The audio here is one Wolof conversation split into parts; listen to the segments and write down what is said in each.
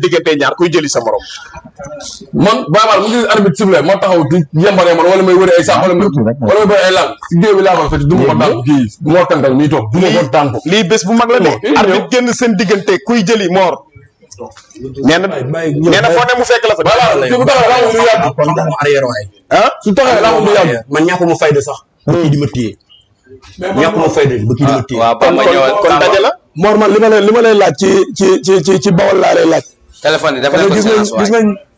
diggante ñaar kuy jëli sa morom. man baabaal mu ngi arbitre sifflé ma taxaw di yembaree man wala may wëri ay sax wala may bëri ay laal si géew bi laa ko fekk du ma ko daan kii du ma ko tànkal nii toog du ma ko daan ko lii bés bu mag la de arbitre génn seen diggante kuy jëli Mor nee na foo ne mu fekk la fa bu taxawee laa moom lu yàgg kon dama arrière waay su taxawee laa moom lu yàgg man ñàkkuma fayda sax ba kii di ma téye ñàkkuma fayda ba kii di ma téye kon daje la Mor man li ma lay laaj ci Bawol laa lay laaj téléphone yi dafa nekk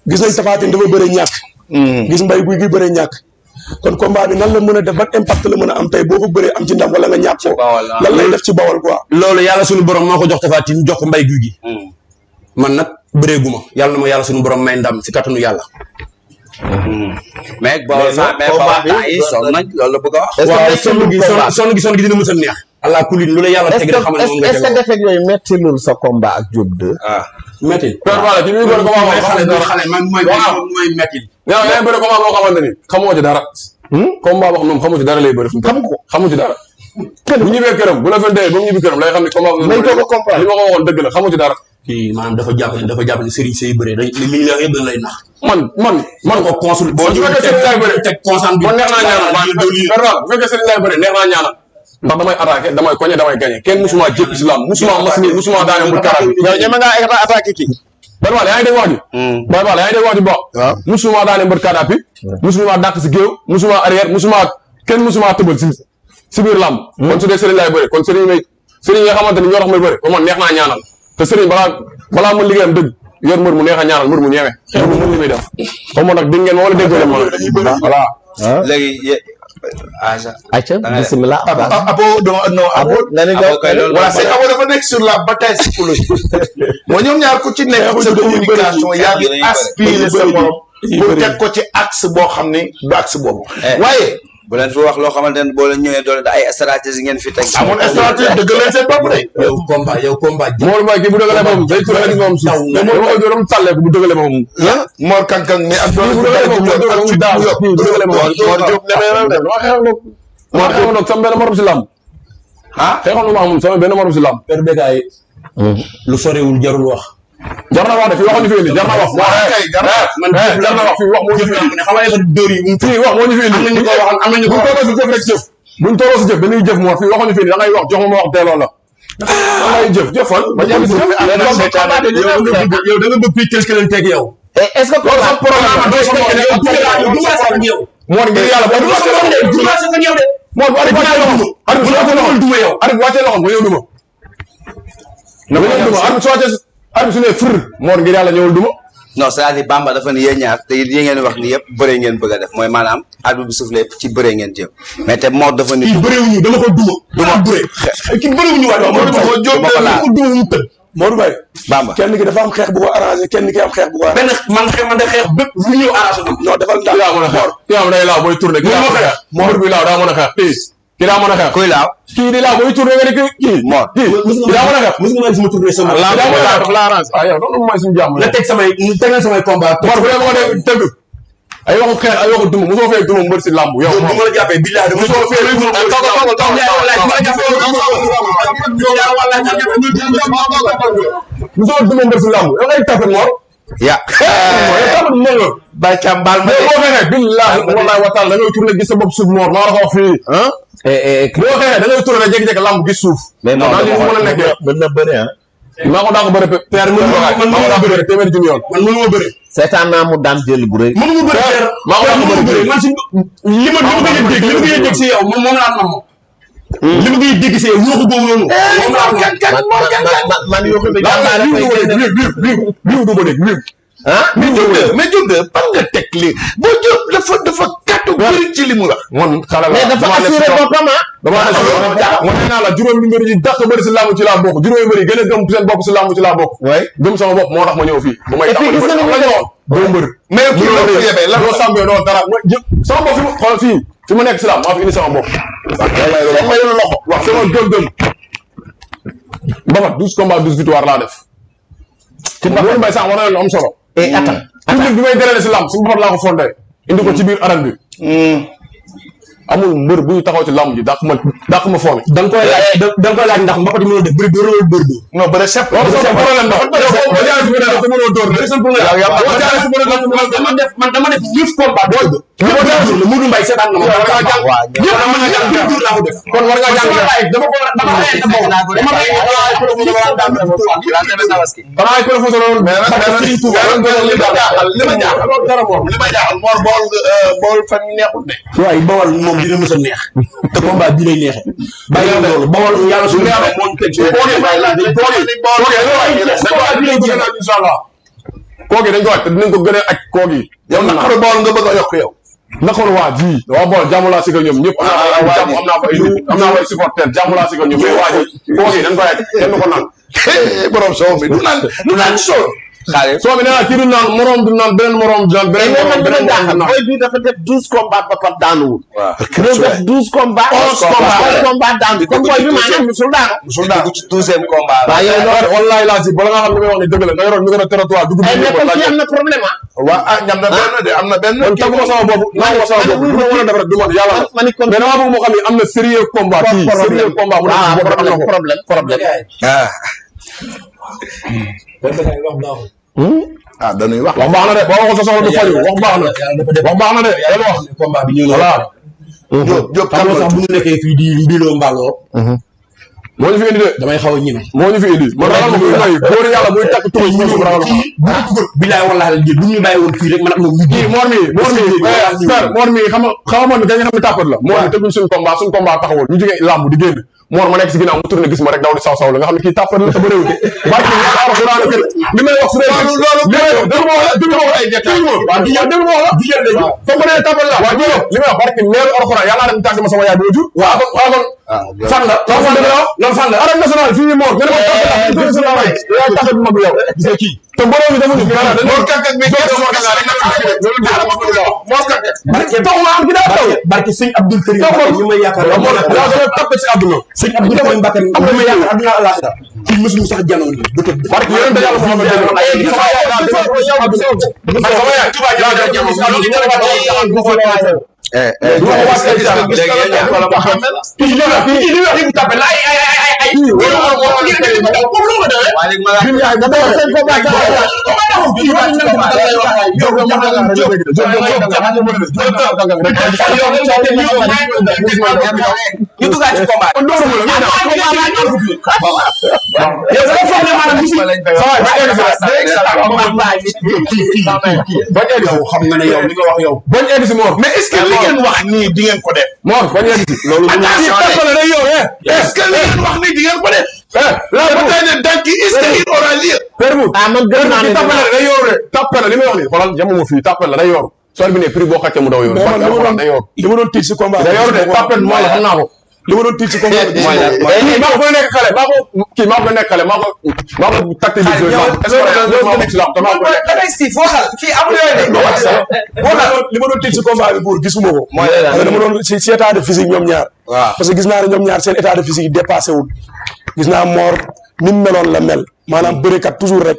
gis nañ Tapha Tine dafa bëre ñàkk gis Mbaye Gouy Gui bëre ñàkk kon combat bi nan la mën a def ban impact la mën a am tey boo ko bëree am ci ndam wala nga ñàkk ko lan lay def ci Bawol quoi loolu yàlla suñu borom moo ko jox Tapha Tine jox ko Mbaye Gouy Gui man nag bëreeguma yàlla na ma yàlla suñu borom may ndam si kattanu yàlla mais Bawol yi sonn nañ loolu la bëgg a wax waaw sonn gi dina mës a neex allah kulli lu la yàlla teg rek xam ne moom nga est-ce que defet yooyu metti lul sa combat ak Diop 2 metti voilà ci biir bëri xale man mooy metti yow yaa ngi bëri combat boo xamante ni xamoo ci dara combat boo xam moom xamu ci dara lay bëri xamu ci dara bu ñibbee këram bu la fen dee ba mu ñibbi këram lay xam ne combat li ma ko waxoon dëgg la xamu ci dara kii maanaam dafa jàpp ne Serigne Seye bëree li ñu la yëpp dañ lay nax man ko consul boo bu fekkee Serigne Laye bëri teg constant bi man neex naa ñaanal bu fekkee Serigne Laye bëri neex naa ñaanal ndax damay attaqué damay koñe damay gagné kenn musuma jëpp si lam musuma daane mu karal yow ñeme ngaa attaqué kii Baye Balla yaa ngi dégg wax ji Baye Balla yaa ngi dégg wax ji bo musuma daane mbër kaat appi musuma dàq si géew musuma arrière kenn musuma tëbal si biir lamb kon su dee Serigne Laye bëri kon Serigne yi nga xamante ni ñoo tax may bëri ba man neex naa ñaanal te Serigne balaa mën liggéeyam dëgg yor mbër mu neex a ñaanal mbër mu ñeeme mbër mu mën li muy def xaw ma nag dégg ngeen ma wala déggoo leen ma voilà léegi Aïcha bismillah abo wala c'est abo dafa nekk sur la bataille psychologique moo ñoom ñaar ku ci nekk sa communication yaa ngi aspiré sa morom pour teg ko ci axe boo xam ne du axe boobu waaye bu leen fi wax loo xamante ne boo leen ñëwee doole da ay stratégie ngeen fi teg amoon stratégie dëgg leen seen bopp de yow combat Mor Mbaye kii bu dëgalee moom day tur rek moom suuf mais Mor Mbaye doon tàllee ko bu dëgalee moom Mor kankang mais ak doole bu dëgalee moom bu dëgalee moom Mor Diop nemee de dama xeexal nag Mor xeexal nag sama benn morom si lamb xeexal nu ma xamul sama benn morom si lamb per bégaay lu sorewul jarul wax jar na wax de fii waxuñu fi indi jar na wax jar na wax fii wax moo ñu fi indi xam nga dóor yi fii wax moo ñu fi indi am nañu ko wax buñ toogoo si jëf rek jëf buñ toogoo si jëf dañuy jëf moo fii waxuñu fi indi da ngay wax jox ma wax teeloo la da ngay jëf jëfal ba jëm si yow da nga bëgg fii quelque leen teg yow est-ce que loolu sa problème moo ngir yàlla boo moo bu arbitre wàccee loxom nga ñëw duma arbitre su ne fër Mor ngir yàlla ñëwul duma non c'est-à-dire Bamba dafa ne yéen ñaar te yéen ngeen wax ni yëpp bëree ngeen bëgg a def mooy maanaam arbitre bi soufflé ci bëree ngeen jëm mais te Mor dafa ni bëreewuñu dama ko duma bëree ki bëreewuñu waaye duma mu tëdd Modou Mbaye Bamba kenn ki dafa am xeex bu ko arrangé kenn ki am xeex bu ko arrangé benn man de xeex bépp lu ñëw arrangé non defal ndax yaa mën a xeex ki am day laaw booy tourné ki daa mën a xeex Mor bi laaw daa mën a xeex ki daa mën a xeex kuy laaw kii di laaw booy tourné nga ne kii Mor ki daa mën a xeex mos nga ma gis ma tourné sama laaw daa mën a xeex la arrangé ah yow doon mooy suñu jàmm na teg samay combat Mor bu dee ma ko dee tëgg ay waxu xeex ay waxu duma mosoo fee duma mbër si làmb yow bu ma la jàppee billahi dama mosoo fee duma mosoo duma mbër si làmb yow ngay tapé Mor ya tapé Mor nga Baye Thiam baal ma boo xeexee billahi wallahi wa taala da ngay tourné gis sa bopp suuf Mor maa la ko wax fii boo xeexee da ngay tourné jékki-jékki làmb gis suuf mais Mor naa li mu mën a nekkee mën na bëri maa ko daa ko bëri père man maa ko bëri téeméeri junni yoon man mënuma bëri seetaan naa mu daan jël bu rëy mënuma bëri père maa ko daa ko bëri man si li ma gën a dégg si yow moom laa nam moom li ma gën a dégg si yow yooxu boobu noonu man yoo xam ne biiw du ma dégg biiw mais Diop de pan nga teg lii boo Diop dafa kàttu bëri ci li mu wax man xale la mais dafa assuré boppam dama nee naa la juróomi mbir yi dàq bëri si làmb ci laa bokk juróomi mbir yi gën a gëm seen bopp si làmb ci laa bokk gëm sama bopp moo tax ma ñëw fii bu may tax doo mbër mais kii la ko yebee lan doo sàmbee doo dara sama bopp fi ma xool fii fi ma nekk si làmb maa fi indi sama bopp ma yenu loxo wax sama gëm-gëm mbapat 12 combats 12 victoire laa def ci loolu mbay sax war na leen am solo public bi may dérélé si làmb si mbapat laa ko fondé indi ko ci biir arène bi amul mbër bu ñu taxaw ci lamb ji dàq ma foomi. da nga koy laaj ndax mbapat yi mën a def bëri dóor wala bëri dóor. non bëri chef. loolu c'est problème la. man dama def 9 combat booy ba. le Modou Mbaye seetaan na ma. kon war ngaa jàng dama ay professeur li ma jaaxal bool fan yi neexul de. waaye bawal moom dina mës a neex. te combat bii lay neexee. bàyyi loolu bawal yàlla su neexee moo ñu teg ci koogi dañ ko wàcc te dinañ ko gën a aj koogi. yow naqaru bool nga bëgg a yokk yow. naqaru waa ji. waa bool jàmm laa si ko ñoom ñëpp. am naa fa ay nit am naa fa ay supporter jàmm laa si ko ñoom mais waa ji koogi dañ ko wàcc kenn ko naan. borom soow mi du naan soow. soo mi nee naa kii du naan morom du naan beneen morom du naan beneen morom booy bi dafa def 12 combats ba pat daanuwul. waaw def 12 combats. 11 combats daanu. comme booy bi maanaam musul daanu. musul daanu ci 12e combat. waaw yow loolu wallaay laa si bala nga xam ne may wax ni dëgg la nga yoroon micro territoire dugub bi am na problème ah. waaw ñam na benn de am na benn. kon tàgguma sama bopp naa ko sama bopp lu ma mën a def rek du ma yàlla la mais damaa bëgg moo xam ne am na sérieux combat kii sérieux combat bu nekk bopp am na ko problème. ah dañuy wax. wax baax na de boo waxul sa soxla du faju wax baax na wax baax na de yàlla wax combat bi ñëw na voilà. Diop xam nga sax bu ñu nekkee fii di mbiloo mbaaloo. moo ñu fi indi de damay xaw a ñeme. moo ñu fi indi man ragal ma koy may góor yàlla muy takk tuba ñu ñu ragal ma bilaay wallahi la bu ñu bàyyi woon fii rek man am na mu kii Mor mi xam nga man dañu xam ne tàppat la Mor mi tëgguñ suñu combat taxawul ñu jógee làmb di génn Mor ma nekk si ginnaaw mu tourné gis ma rek daw di saw la nga xam ne kii tàppat la te bëréewu barki alxuraan kër li may wax su dee loolu dëgg ma wax dëgg ma wax ay détails waaw dëgg ma wax jigéen léegi fa ma nee tàppat la waaw li may wax barki neeru alxuraan yàlla dem tàgg ma sama yaay boo jur waaw kon fan la loolu fan la arène nationale fii Mor nga ne ma tàppat yaay tàppat bu mag yow gis nga kii te borom bi defuñu dara Mor kakak bi barki sëñ Abdul Karim ñu may yaakaar tapé ci àdduna sëñ Abdul Karim Mbacke ñu may yaakaar àdduna àllaaxira ci mësuñu sax janoon bi bu tëdd barki yonent yàlla Muhammad xam nga ne yow li nga wax yow bañ egg si Mor mais est-ce que li ngeen wax nii di ngeen ko def. Mor bañ egg si loolu est-ce que li ngeen wax nii di ngeen ko def. la bataille de Danki est-ce qu'il aura lieu. permu man gën naa ne tapé la day yoru de tapé la li may wax nii xoolal jamuma fii tapé la day yoru soo bi ne prix boo xàccee mu daw yoru day yoru li ma doon tiit si combat day yoru de tapé moo la xam naa ko li ma doon tiit si combat bi maa ko nekk xale maa ko nekk xale maa ko tacté bi li ma doon tiit si combat bi buur gisuma ko dama doon si état de physique ñoom ñaar parce que gis naa ne ñoom ñaar seen état de physique yi dépassé wul gis naa Mor ni mu meloon la mel maanaam bërekat toujours rek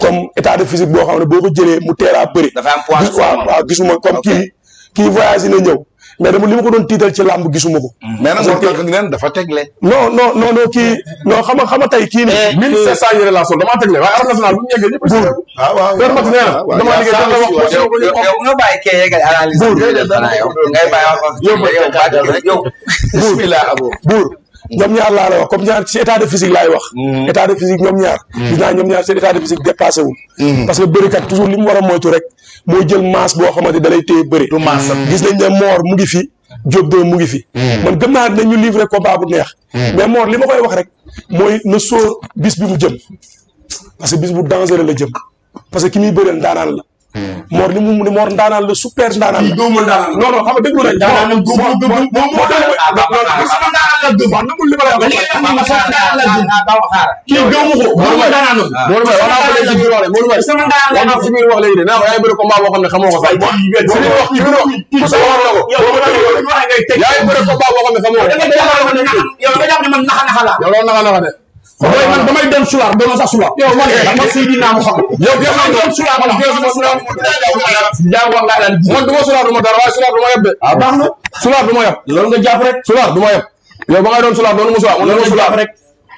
comme état de physique boo xam ne boo ko jëlee mu teel a bëri waaw gisuma comme kii voyage na ñëw mais dama li ma ko doon tiital ci làmb gisuma ko. mais nag Mor Kang nen dafa tegle. non kii non xam nga tey kii nii. 1500 yére laa sol damaa tegle waaye arène nationale bu ñu yeggee ñëpp. waaw permettre nee na damaa liggéey da nga wax yow nga bàyyi kee yegal analyse. yow bismillah abo buur ñoom ñaar laa la wax comme ñaar ci état de physique laay wax. état de physique ñoom ñaar. gis naa ñoom ñaar seen état de physique dépassé wul. parce que bërikat toujours li mu war a moytu rek mooy jël masse boo xamante da lay téye bëri. du masse gis nañ ne Mor mu ngi fi Diop doo mu ngi fi. man gëm naa ne ñu livré combat bu neex. mais Mor li ma koy wax rek mooy na sóor bis bi mu jëm parce que bis bu dangereux la jëm parce que ki muy bëreel ndaanaan la. Mor li mu Mor ndaanaan la super ndaanaan la. doomu ndaanaan non non xam nga déglu rek. ndaanaan la kii gëmu ko Modou Mbaye daanaan Modou Mbaye wax naa ko léegi ci wax Modou Mbaye wax naa fi muy wax léegi de naa ko yaay bëri combat boo xam ne xamoo ko sax wax kii sa war na ko yaay bëri combat boo xam ne xamoo ko yow nga jàpp ne man naxa la yow loolu naxa de booy man damay doon sulaar doon sax sulaar. yow man dama Seydina Muhammad. yow damay doon sulaar man man du ma sulaar du ma dara waaye sulaar du ma yeb de. ah baax na sulaar du ma yeb. loolu nga jàpp rek sulaar du ma yeb. yow ba ngay doon sulaar doon mu sulaar man doon sulaar rek.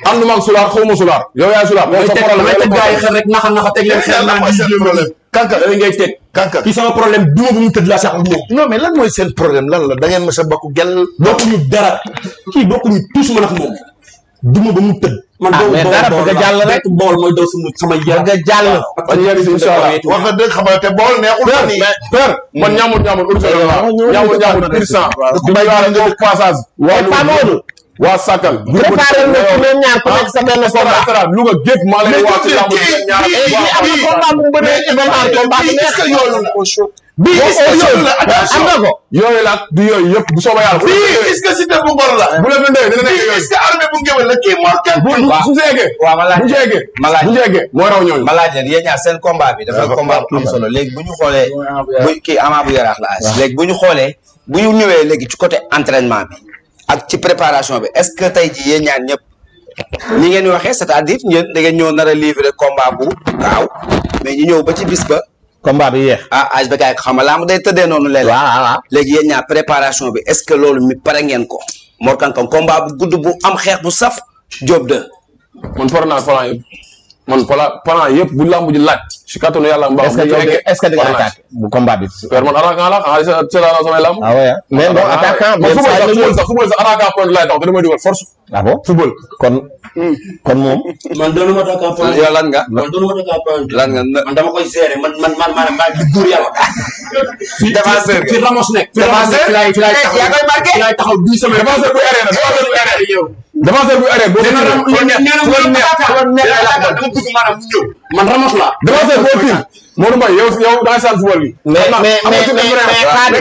ànduma ak sulaar xaw ma sulaar. yow yaay sulaar. mooy sa problème may teg gars yi xel rek naxa teg leen xel naa ni problème. Kanka da ngay teg. Kanka kii sama problème duma bu mu tëdd laa sax ak moom. non mais lan mooy seen problème lan la da ngeen mës a bokk gel. bokkuñu dara kii bokkuñu tous man ak moom duma ba mu tëdd. man doo mais dara bëgg a jàll rek bool mooy daw sama yar bëgg a jàll. ba ñu yegg si incha allah wax nga dëgg xam nga te bool neexul fan yi. père man ñaamul ñaamul irsan bay nga passage waa Sakal préparé nga ci ñoom ñaar ku nekk sa benn combat Louga gépp maa lay waa ci lamb ñaar am na combat bu bëre événement combat bu neex bii est-ce que yoonu la am nga ko yooyu la du yooyu yëpp bu soobee yàlla bii est-ce que Siteu bu Ngor la bu la bindee dina nekk yooyu est-ce que armée bu ngewel la kii Mor Kane bu jeegee waaw bu jeegee mooy raw ñooñu ma laaj leen yéen ñaar seen combat bi dafa combat bu am solo léegi bu ñu xoolee bu kii Ama bu Yaraax la as léegi bu ñu xoolee bu ñu ñëwee léegi ci côté entraînement bi ak ci préparation bi est-ce que tey jii yéen ñaar ñëpp ni ngeen di waxee c'est-à-dire yéen da ngeen ñëw nar a livrer combat bu gaaw mais ñu ñëw ba ci bis ba combat bi yeex HBK xam nga laa day tëddee noonu léeg-léeg waaw léegi yéen ñaar préparation bi est-ce que loolu mi pare ngeen ko Mor Kang Kang combat bu gudd bu am xeex bu saf Diop 2 man pare naa plan yëpp man plan yëpp bu lamb ji laaj si kattanu yàlla mbaax est-ce que di nga attaqué bu combat bi père man attaquant la xanaa c'est la samay lamb ah ouais mais bon attaquant football sax attaquant point laay tax te damay dugal force ah bon football kon moom man doonu ma attaquant point yow lan nga man doonu ma attaquant point lan nga man dama koy gérer man maa di góor yàlla défenseur fi Ramos nekk fi laay taxaw 10 semaines défenseur bu arrêté défenseur bu arrêté boo man Ramos la défenseur boo tiim Modou Mbaye yow da ngay sal football bi mais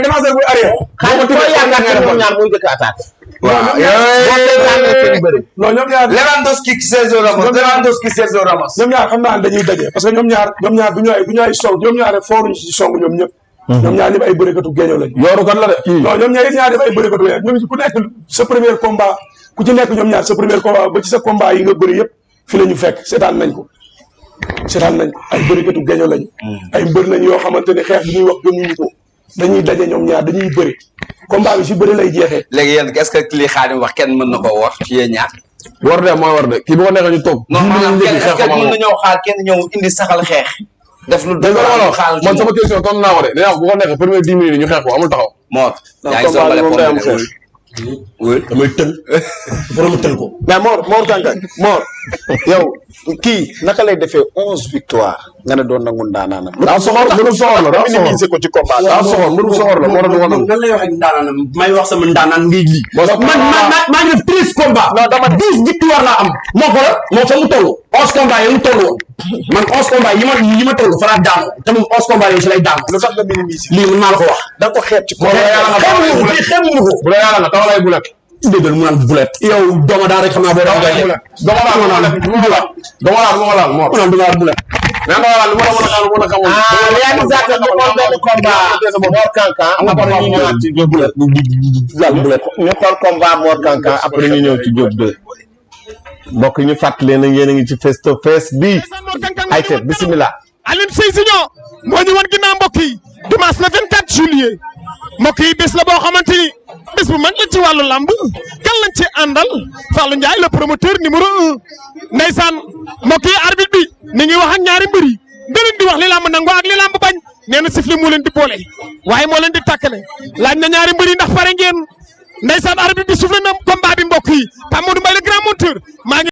défenseur bu arrêté xaalis boo yaakaar ne ñoom ñaar muy jëkk attaqué non ñoom ñaar Lewandowski Sergio Ramos ñoom ñaar xam naa ne dañuy daje parce que ñoom ñaar du ñu ay song ñoom ñaar fooruñu si song ñoom ñëpp ñoom ñaar ñëpp ay bërëkatu géeñoo lañ yooru kan la de non ñoom ñaar def ay bërëkatu lañ ñoom ku nekk sa premier combat ku ci nekk ñoom ñaar sa premier combat ba ci sa combat yi nga bëri yëpp fi la ñu fekk seetaan nañ ko ay bërëkatu géeñoo lañ ay mbër lañ yoo xamante ne xeex bi ñuy wax gëmuñu ko dañuy daje ñoom ñaar dañuy bëri combat bi si bëri lay jeexee léegi yéen est-ce que li Khadim wax kenn mën na ko wax ci yéen ñaar war de mooy war de kii bu ko neexee ñu toog non maanaam est-ce que mën na ñëw xaar kenn ñëw indi saxal xeex def lu xaal man sama question tontu naa ko de dinaa wax bu ko neexee premier 10 minutes ñu xeex ko amul taxaw Mor yaa ngi soogale pomme oui damay tël borom tël ko mais Mor Kang Kang Mor yow kii naka lay defee 11 victoire nga ne doon nangu ndaanaanam daa soxor mënul soxor la daa minimiser ko ci combat daa soxor mënul soxor la moo tax du ko nangu lan lay wax ak ndaanaan may wax sama ndaanaan ngay lii man maa ngi def 13 combats non dama 10 victoire laa am moo ko la moo fa mu toll 11 combats yi mu toll woon man 11 combats yi ma toll fa laa daanu te moom 11 combats yi si lay daanu lu tax nga minimiser lii man maa la ko wax da nga ko xeeb ci bu la yàlla nga tawalay bulet déggal mu naan bulet yow dooma daa rek xam naa boo dama laal moo naan duma bulet mais nga laal lu ma la mën a xamul réalisateur bi xool benn combat Mor Kang Kang après ñu ñëwaat ci Diop bulet ñu xool combat Mor Kang Kang après ñu ñëw ci Diop 2 mbokk ñu fàttali leen yéen a ngi ci face to face bi ay te bismillah Alioune Seye Junior moo ñu wan ginnaaw mbokk yi dimanche le 24 juillet mbokk yi bés la boo xamante ni bés bu mag la ci wàllu lamb kan lañ ci àndal Fallou Ndiaye le promoteur numéro 1 ndeysaan mbokk yi arbitre bi ni ngi wax ak ñaari mbër yi da leen di wax li lamb nangu ak li lamb bañ nee na sifflet moo leen di boole waaye moo leen di tàkkale laaj na ñaari mbër yi ndax pare ngeen ndeysaan arbitre bi sifflet na combat bi mbokk yi Pape Modou Mbaye le grand monteur maa ngi